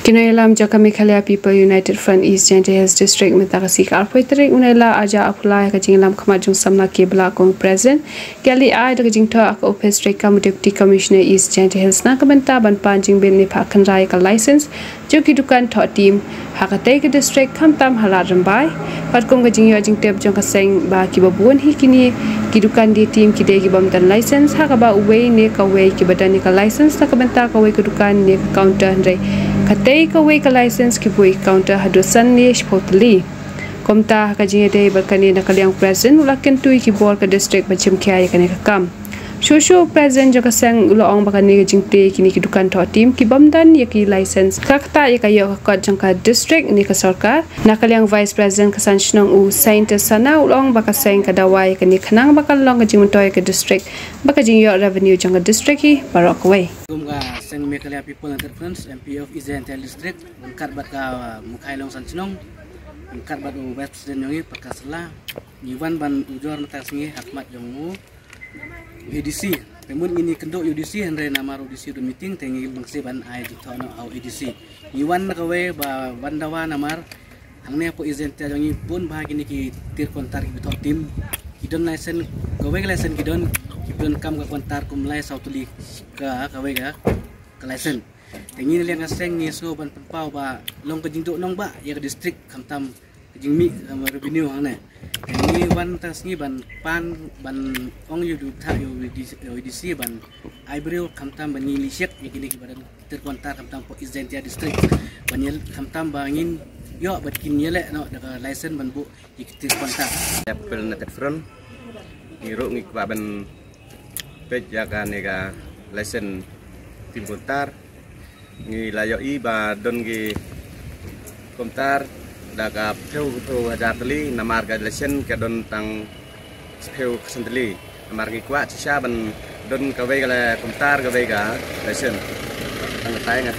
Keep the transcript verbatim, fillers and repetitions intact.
Ki nongïalam jong ka Meghalaya People United Front East Jaintia Hills District mynta ka sngi ka arphew tarik u Nailar arhajar arphew lai ha ka jingïalam khmat jong samla ki ba la kum u President ki la leit ai da ka jingthoh ha ka ophis treikam u Deputy Commissioner East Jaintia Hills na ka bynta ban pan jingbill ne phah kynrad ïa ka license jong ki dukan thoh tim ha katei ka district khamtam ha Lad Rymbai. Katkum ka jingïoh jingtip jong ka seng ba kiba bun hi kine ki dukan die tim ki dei ki bym don license ha kaba uwei ne kawei kiba don ïa ka license na ka bynta kawei ka dukan ne ka counter, hynrei katei kawei ka license ki buh ïa ka counter haduh san ne shiphew tylli. Kumta ha ka jingïadei bad kane, na ka liang u President u la kyntu ïa ki bor ka district ban shim khia ïa kane ka kam. Shuh shuh u President jong ka seng u la ong ba kane ka jingtei kine ki dukan thoh tim ki bym don ïa ki license ka ktah ïa ka ïoh ka kot jong ka district ne ka sorkar. Na ka liang u Vice President ka San Shnong u Saintus Sana u la ong ba ka seng ka dawa ïa kane khnang ba kan long ka jingmyntoi ïa ka district bad ka jingïoh revenue jong ka district hi baroh kawei. Kum ka seng Meghalaya People United Front, M P of East Jaintia District, ryngkat bad ka, uh, Mukhai Long San Shnong, ryngkat bad u Vice President jong ngi Prakash Shylla, ngi wan ban ujor mynta ka sngi ha khmat jong u A D C. Te mut ngin ïakynduh ïa u A D C, hynrei namar u A D C u don meeting, te ngi bang shu ban ai jingthoh noh ha u A D C. Ngi wan na kawei ba wan dawa namar hangne hapoh East Jaintia jong ngi bun bha kine ki tir kontar kiba thoh tim. Ki don license, kawei ka license ki don, ki don kam ka kontar kum lai saw tylli ka kawei ka, ka license. Te ngi na liang ka seng ngi sngew ban pynpaw ba long ka jingduh nongbah ïa ka district khamtam ka jingmih, um, revenue hangne. Te ngi wan mynta ka sngi ban pan, ban ong ïa u, ïa u, ïa u A D C ban ai briew khamtam ban ngin leit check ïa kine kiba don tir kontar khamtam hapoh East Jaintia District. Ban ïa khamtam ba ngin ïoh bad kin ïaleh noh da ka license ban buh ïa ki tir kontar. Ïa People United Front, ngi ruh ngi kwah ban peit ïa kane ka license tim kontar. Ngi la ïohi ba don ki kontar da ka phew, phew hajar tylli, namar ka license ka don tang phew khyndai tylli. Namar ngi kwah shisha ban don kawei ka kontar, kawei ka license. Tang katai nga